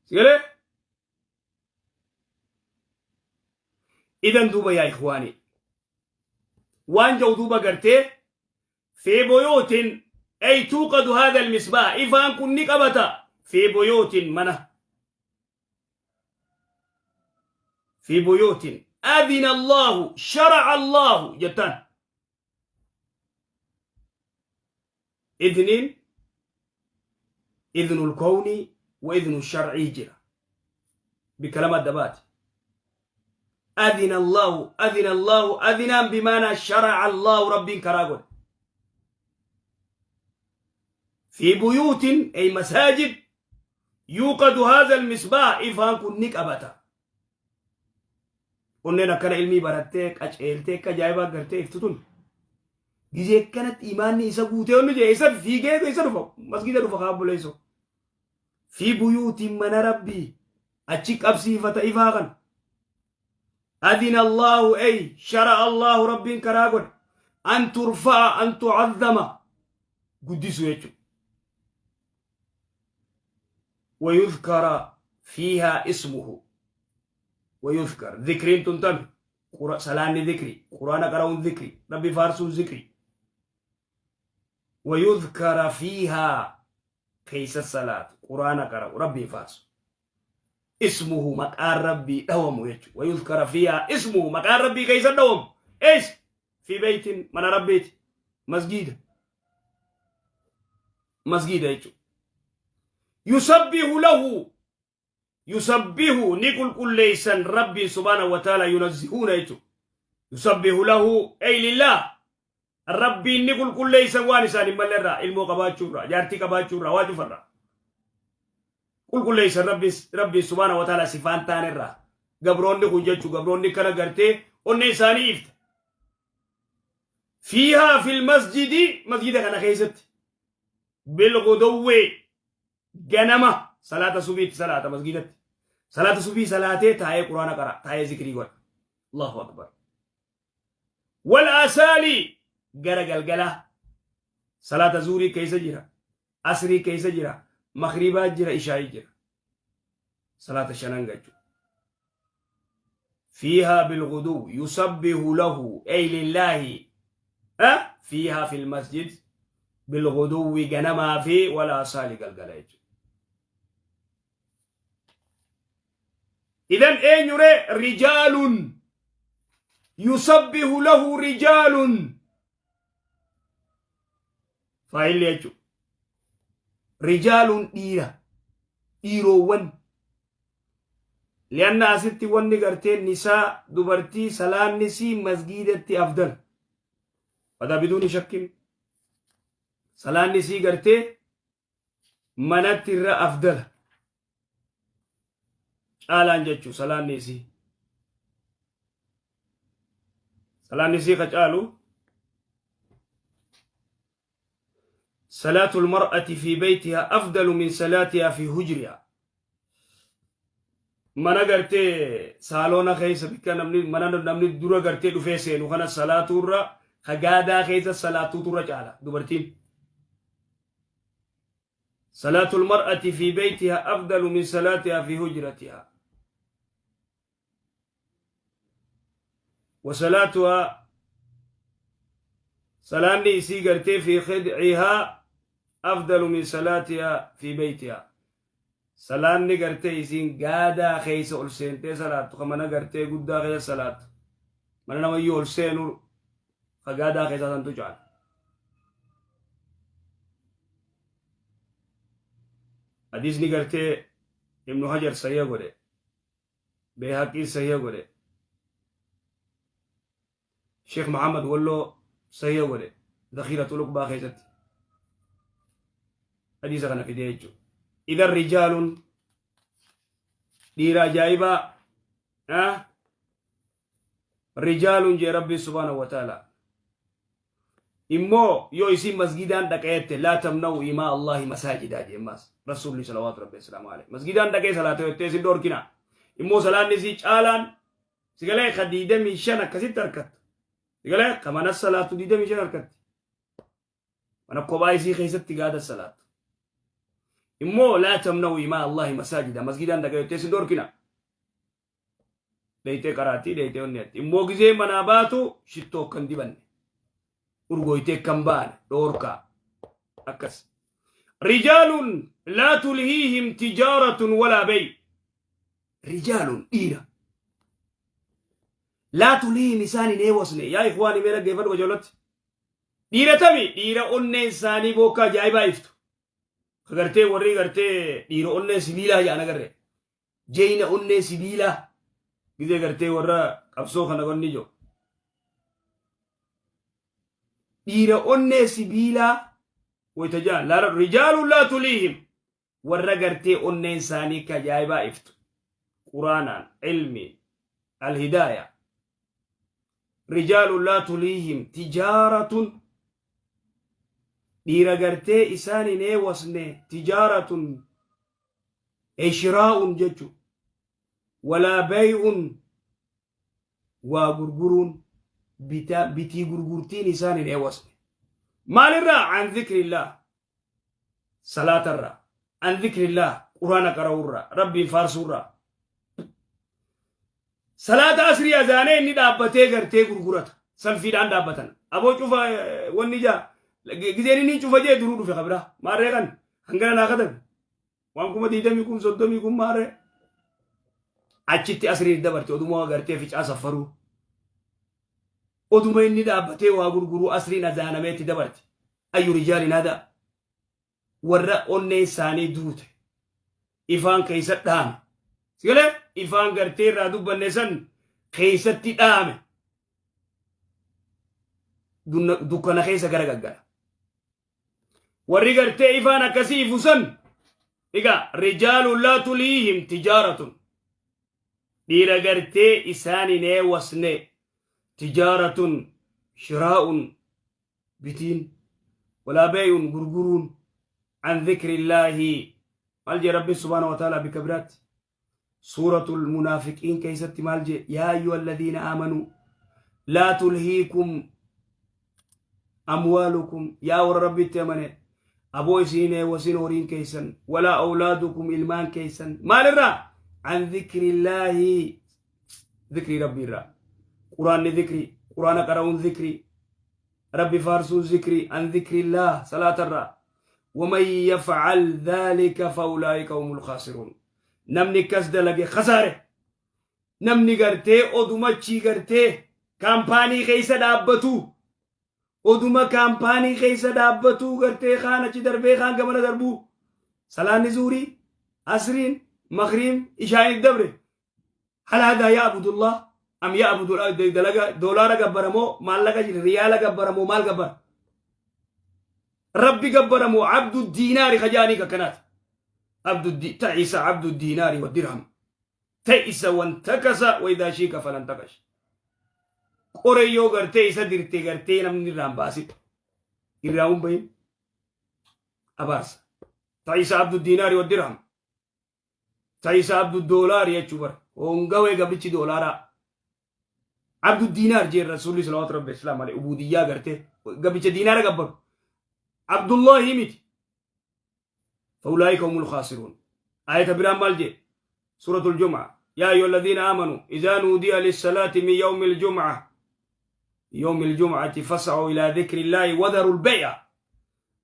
Sigalee? Idan duuba yaa ikhwaanii. Waan jedhu duuba gartee fi buyuutin ay tuuqadu haadha almisbaa ifaan kun ni qabata fi buyuutin mana fi buyuutin adina Allahu shara'a Allahu jettaan idniin idnul kownii wa idnu sharcii jira bikka lama adda baati adina Allahu adina Allahu adinaan bimaanaa sharaca Allahu rabbiin karaa godhe fi buyuutin ay masaajid yuuqadu haadha almisbaah ifaan kun ni qabata Onneen akkana ilmii barattee qaceeltee akka ajaa'ibaa gartee iftu tun gizee akkanatti imaanni isa guutee onni jee isa fiigee isa dhufa masgiida dhufa kaa obboleessoo. Fi buyuutiin mana rabbii achi qabsiifata ifaa kana. Adina Allahu ey shara Allahu rabbiin karaa godhe an turfa'a an tu'azzama guddisu jechuudha. ويذكر فيها اسمه ويذكر ذكرين تنتمي سلاني ذكري قرآن قرأون ذكري ربي فارسون ذكري ويذكر فيها كيس الصلاة قرآن قرأ ربي فارس اسمه مقال ربي دوم ويذكر فيها اسمه مقال ربي كيس دوم ايش في بيت من ربيت مسجد masgiida jechuudha. Yusabbihu lahu yusabbihu ni qulqulleessan rabbiin subhaanahu wa ta'ala yunazzihuuna jechuudha. Yusabbihu lahu ay lillah rabbiin ni qulqulleessan waan isaan hin malle irraa ilmoo qabaachuu irraa jaartii qabaachuu irraa waa cufarraa. Qulqulleessan rabbiin subhaanahu wa ta'ala sifaan taane irraa gabroonni kun jechuu gabroonni kana gartee onnee isaanii ifte. Fiihaa fil masjidi masjida kana keessatti bilgudowwee ganama salaata subiitti salaata masjidatti salaata subii salaatee taa'ee quraana qara taa'ee zikrii godha Allahu akbar wal asaali gara galgalaa salaata zuurii keessa jira asrii keessa jira makriibaa jira ishaayii jira salaata shanan gachu fiihaa bilguduw yusabbihu lahu ay lillaahi fiihaa fil masjid bilguduwwi ganamaa fi wal asaali galgala jechuudha. Idan eenyure rijaalun yusabbihu lahu rijaalun faayilli jechuudha. Rijaaluun dhiira dhiiroowwan lianna asitti wanni gartee nisaa dubartii salaannisii masgiidatti afdal wadaa biduuni shakkin salaannisii gartee manatti irra afdala caalaan jechuu salaanni isii salaanni isii ka caalu صلاة المرأة في بيتها أفضل من صلاتها في هجرها mana gartee saaloona keessa bikka namni mana namni dura gartee dhufee seenu kana salaatuurra ka gaadaa keessa salaatuuturra caala dubartiin. Salaatul mar'ati fi beeytiha afdalu min salaatiha fi hujratiha. Wa salaatuha salaanni isii gartee fi khidcihaa afdalu min salaatiha fi beeytiha. Salaanni gartee isiin gaadaa keessa ol seentee salaattu ka mana gartee guddaa keessa salaattu mana namayyuu ol seenu ka gaadaa keessaa santu caala. Hadiisni gartee Ibnu Hajar sahiha godhe Beehaqiin sahiha godhe Sheekh Muhammad Walloo sahiha godhe Dakhiiratul Uqbaa keessatti hadiisa kana fidee jechuudha. Idan rijaalun dhiira ajaa'ibaa rijaalun jee rabbiin subhaanahu wa ta'ala immoo yoo isiin masgidaan dhaqeette laa tamna'u imaa Allahi masaajidaa jee maas rasuulli salawaatu rabbi assalaamu alayhi masgidaan dhaqee salaata jettee isin dhorkina immoo salaanni isii caalaan sigalee ka 25 akkasitti harkattu sigalee ka mana salaatu 25 harkatti mana kophaa isii keessatti gaada salaatu. Immoo laa tamna'u imaa Allahi masaajida masgidaan dhaqa jettee sin dhorkina. Dheeytee qaraatii dheeytee onni atti. Immoo gizee manaa baatu shittoo akka hin dibanne. Urgooytee akka hin baane dhoorkaa. Akkas. Rijaalun laa tulhiihim tijaaratun walaa bay. Rijaalun dhiira. Laa tulhiihim isaan hin eewasne. Yaa ikhwaani mee dhaggeeffadhu qajeelatti. Dhiira tami dhiira onneen isaanii bookkaa ajaa'ibaa iftu. Ka gartee warri gartee dhiira onnee sibiilaa jedhan agarre. Jeyna onnee sibiilaa. Gizee gartee warra qabsoo kana wanni jiru. Dhiira onnee sibiilaa wayita jedhan laala rijaaluun laa tuliihim warra gartee onneen isaanii ka ajaa'ibaa iftu. Quraanaan, ilmiin, alhidaaya. Rijaaluun laa tuliihim tijaaratun dhiira gartee isaan hin eewasne tijaaratun ishraa'un jechu walaa bay'un waa gurguruun bitaa bitii gurgurtiin isaan hin eewasne maalirraa an dhikrillah salaatarraa an dhikrillah quraana qara'uurraa rabbiin faarsuurraa Salaata asrii azaanee inni dhaabbatee gartee gurgurata. Salfiidhaan dhaabbatan. Aboo cufa wanni jaa gizeen inni cufa jee duruu dhufe kabiraa. Maarree kan hangana naa katabe. Waan 20,000 kun 30 kun maarree. Achitti asriin dabarte oduma gartee ficaa saffaruu. Oduma inni dhaabbatee waa gurguruu asriin azaanameetti dabarte. Ayyu rijaalin hadaa. Warra onneen isaanii duute ifaan keessa dhaame sigalee ifaan gartee irraa dubbanne san keessatti dhaame dukkana keessa gara gaggala warri gartee ifaan akkasii ifu san egaa rijaaluun laa tuliihim tijaaratun dhiira gartee isaan hin eewasne tijaaratun shiraa'un bitiin walaa beeyun gurguruun an dhikrillaahi maal jee rabbiin subhaana wa ta'ala bikka biraatti suuratul munaafiqiin keessatti maal jee yaa ayyuha alladhiina aamanuu laa tulhiikum amwaalukum yaa warra rabbitti amane aboo isiin eewwasin horiin keessan walaa awlaadukum ilmaan keessan maalirraa an dhikrillaahi dhikrii rabbii irraa quraanni dhikrii quraana qara'uun dhikrii rabbi faarsuun zikrii an dhikrillaah salaatarraa waman yafcal dhaalika faulaa'ika humul khaasiruun namni akkas dalage khasaare namni gartee odumachii gartee kaampaanii keessa dhaabbatu oduma kaampaanii keessa dhaabbatu gartee kaan achi darbee kaan gamana darbuu salaanni zuurii asriin makriin ishaa'in dabre Hal haadhaa ya'budullah am ya'budu dalaga doolaara gabbara moo maallaqa riyaala gabbara moo maal gabbara? Rabbi gabbara moo abdu diinaari kajaanii kakkanaati. Abdu ta'isa abdu diinaari wa dirham. Ta'isa wantakasa wa idaa shiika falan takash. Qoree yoo gartee isa dirte gartee namni irraan baasin. Irraa hin bahin. Abaarsa. Ta'isa abdu diinaari wa dirham. Ta'isa abdu doolaari jechuu bara. Hongawee gabrichi doolaaraa. Abdu diinaar jee rasuulli salawaatu rabbi islaam alayhi ubudiyyaa gartee gabricha diinaara gabbaru. Abdullahi miti. Faulaayika humul khaasiruun. Ayata biraan maal jee? Suuratul Jum'a. Yaa ayyuha alladhiina aamanu idhaa nuudiya lissalaati min yawmi aljum'a yawmi aljum'ati fas'au ilaa dhikri illaahi wadharu albay'a.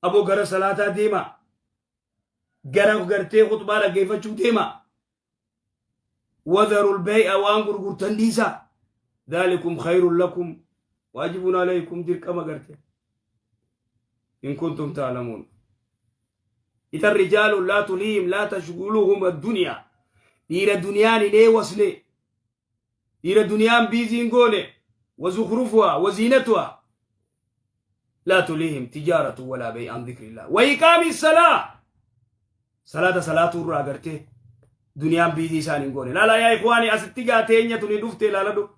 Aboo gara salaataa deemaa. Gara gartee khutbaa dhaggeeffachuu deema. Wadharul bay'a waan gurgurtan dhiisaa. Dhaalikum khayrun lakum waajibun alaykum dirqama garte. In kuntum ta'lamuun. Idan rijaalun laa tulihim laa tashguluhum addunyaa. Dhiira duniyaan hin eewasne. Dhiira duniyaan biizii hin goone. Wazukhrufuhaa waziinatuhaa. Laa tulihim tijaaratu walaa bay an dhikrillah. Wa iqaami salaa. Salaata salaatuu irraa agartee duniyaan biizii isaan hin goone. Laalaa yaa ikhwaani asitti gaa teenya tuni dhuftee laaladhu.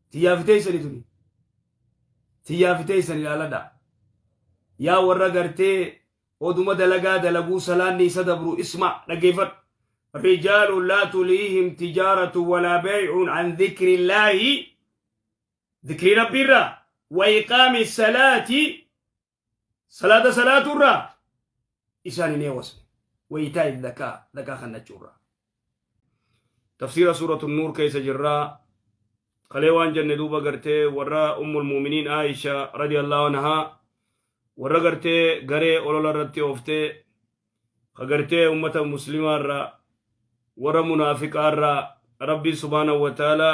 Tiyyaa fiteessani tuni. Tiyyaa fiteessani laaladha. Yaa warra gartee Oduma dalagaa dalaguu salaanni isa dabru isma' dhaggeeffadhu. Rijaalun laa tulhiihim tijaaratu walaa bay'un an dhikrillaahi dhikrii rabbiirraa wa iqaami salaati salaata salaaturraa isaan hin eewasne. Wa iitaa'i zakaa, zakaa kannachuurraa. Tafsiira suuratu Nuur keessa jirraa. Kalee waan jenne duuba gartee warra ummul mu'miniin Aisha radiyallahu anhaa warra gartee garee olola irratti ooftee ka gartee ummata muslimaa irraa warra munaafiqaa irraa Rabbiin subhaanahu wa ta'ala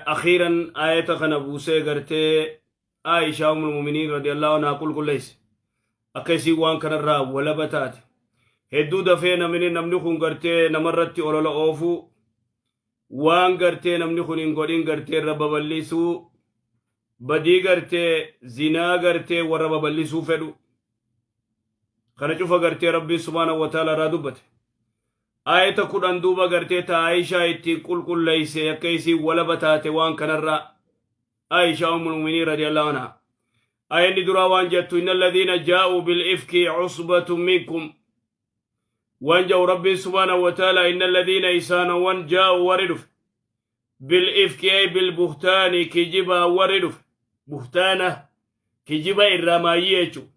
akhiiran aayata kana buusee gartee Aishaa ummul mu'miniin radiyallahu anhaa qulqulleesse. Akka isiin waan kanarraa walaba taate. Hedduu dafee namni namni kun gartee namarratti olola oofuu waan gartee namni kun hin godhin gartee irra babal'isuu badii gartee zinaa gartee warra babal'isuu fedhu kana cufa gartee Rabbiin subhaanahu wa ta'ala irraa dubbate. Aayata 10 duuba gartee ta Aayishaa ittiin qulqulleeyse akka isiin walaba taate waan kanarraa Aayishaa ummul mu'miniin radiyallahu anhaa. Aayanni duraa waan jettu inna alladhiina jaa'uu bil ifki cusbatun minkum waan jedhu Rabbiin subhaanahu wa ta'ala inna alladhiina isaanowwan jaa'uu warri dhufe bil ifki ay bil buhtaani kijibaa warri dhufe buhtaana kijiba irraa maayyii jechuudha.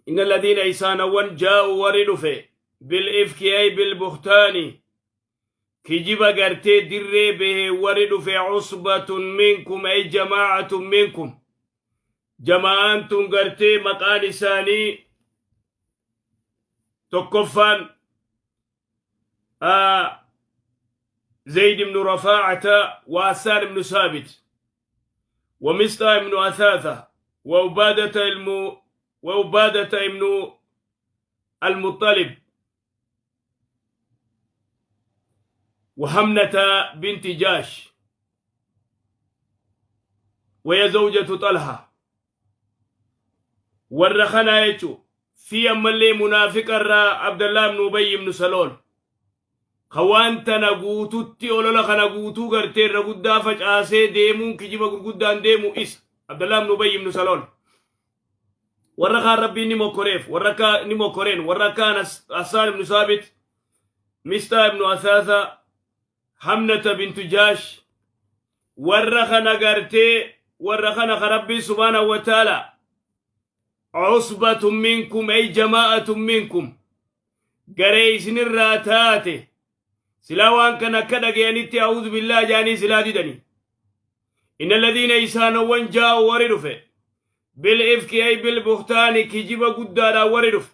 Inna alladhiina isaanowwan jaa'uu warri dhufe bil ifki ay bil buhtaani kijiba gartee dirree bahee warri dhufe cusbatun minkum ay jamaacatun minkum jamaa'aan tun gartee maqaan isaanii tokkoffaan زيد بن رفاعة وحسان بن ثابت ومسطى بن أثاثة وعبادة وعبادة بن المطلب وحمنة بنت جاش وهي زوجة طلحة warra kanaa jechuun fi ammallee munaafiqa irraa Abdallah ibn Ubay ibn Salool ka waan tana guututti olola kana guutuu gartee irra guddaa facaasee deemuun kijiba gurguddaan deemu isa Abdallah ibn Ubay ibn Salool warra kaan Rabbiin ni mokkoreef warra akka ni mokkoreen warra akka Hassaan ibn Saabit, Misxaa ibn Asaasa, Hamnata bintu Jaash warra kana gartee warra kana ka Rabbiin subhaanahu wa ta'ala cusbatun minkum ay jamaa'atun minkum garee isinirraa taate silaa waan kana akka dhagayanitti a'uudhu billaa jaanii silaa didanii inna alladhiina isaanowwan jaa'u warri dhufe bil ifki ay bil buhtaani kijiba guddaadhaan warri dhufe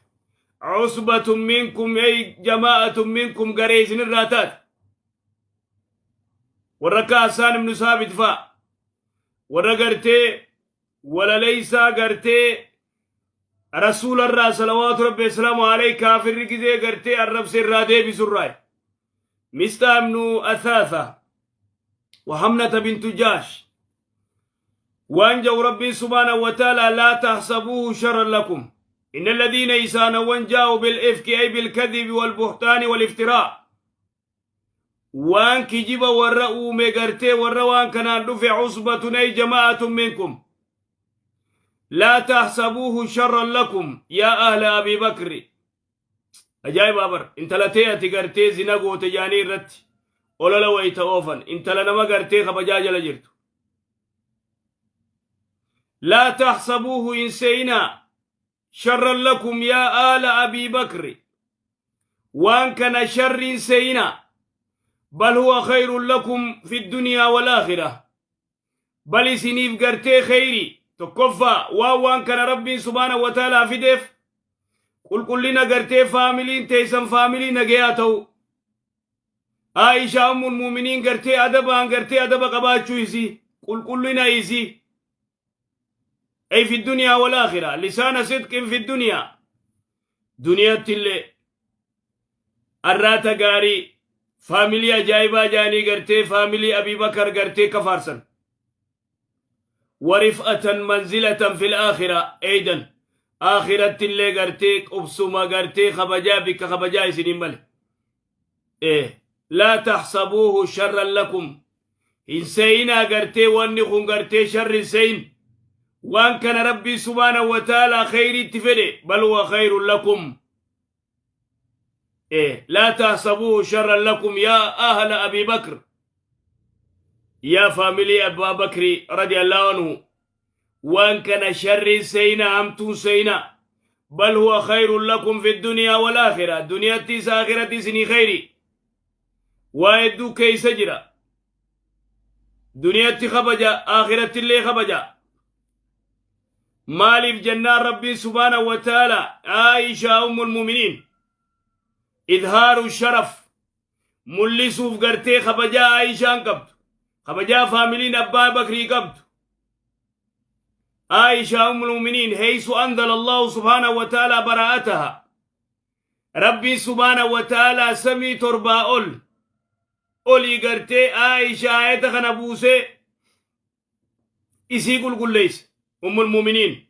cusbatun minkum ay jamaa'atun minkum garee isinirraa taate warra akka Hassaan ibnu Saabit fa'a warra gartee walaleeysaa gartee rasuularraa salawaatu rabbi wasalaamu alayhi kaafirri gizee gartee arrabse irraa deebisurraa Misxaa ibnu Athaatha wa Hamnata bintu Jaash waan jedhu Rabbiin subhaanahu wa ta'ala laa tahsabuuhu sharran lakum inna alladhiina isaanawwan jaa'u bil ifki ay bil kadhibi wal buhtaani wal iftiraa waan kijiba warra uume gartee warra waan kanaan dhufe cusbatun ay jamaa'atun minkum laa tahsabuuhu sharran lakum yaa ahla Abii Bakri ajaa'ibaa bar intala tee ati gartee zina goote jaanii irratti olola wayita oofan intala nama gartee kabajaa jala jirtu laa tahsabuuhu hin seeyinaa sharran lakum yaa aala Abii Bakri waan kana sharriin seeyinaa bal huwa khayrun lakum fi dunyaa wal aakhira bal isiniif gartee kheyri tokkoffaa waan waan kana Rabbiin subhaanahu wa ta'aalaa fideef qulqullina gartee faamiliin teessan faamilii nagayaa ta'u Aishaa ummul muuminiin gartee adabaan gartee adaba qabaachuu isii qulqullina isii ay fi dunyaa wal aakhira lisaana sidqin fi dunyaa duniyatti illee arraata gaarii faamilii ajaa'ibaa jaanii gartee faamilii Abii Bakar gartee kafaarsan warif'atan manzilatan fil aakhira eeydan aakhiratti illee gartee qubsuma gartee kabajaa bikka kabajaa isiniin male laa taxsabuuhu sharran lakum hin seeyinaa gartee wanni kun gartee sharri hin seeyin waan kana Rabbii subhaanahu wa ta'aalaa kheyriitti fedhe bal huwa khayrun lakum laa tahsabuuhu sharran lakum yaa ahla Abi Bakr yaa faamilii Abbaa Bakri radiyallahu anhu waan kana sharriin seeyinaa hamtuun seeyinaa. Bal huwa khayrun lakum fi dunyaa wal aakhira. Duniyattis aakhirati isinii khayri. Waa hedduu keeysa jira. Duniyatti kabaja, aakiratti illee kabaja. Maaliif jennaan, Rabbiin subhaanahu wa ta'ala Aishaa ummul mu'miniin idhaaru sharaf mul'isuuf gartee kabajaa Aishaan qabdu, kabajaa faamiliin Abbaa Bakrii qabdu. Aishaa ummul mu'miniin heeysu anzala Allahu subhaanahu wa ta'ala baraa'ataha. Rabbiin subhaanahu wa ta'ala samii torbaa ol olii gartee Aishaa ayata kana buusee isii qulqulleeyse, ummul mu'miniin.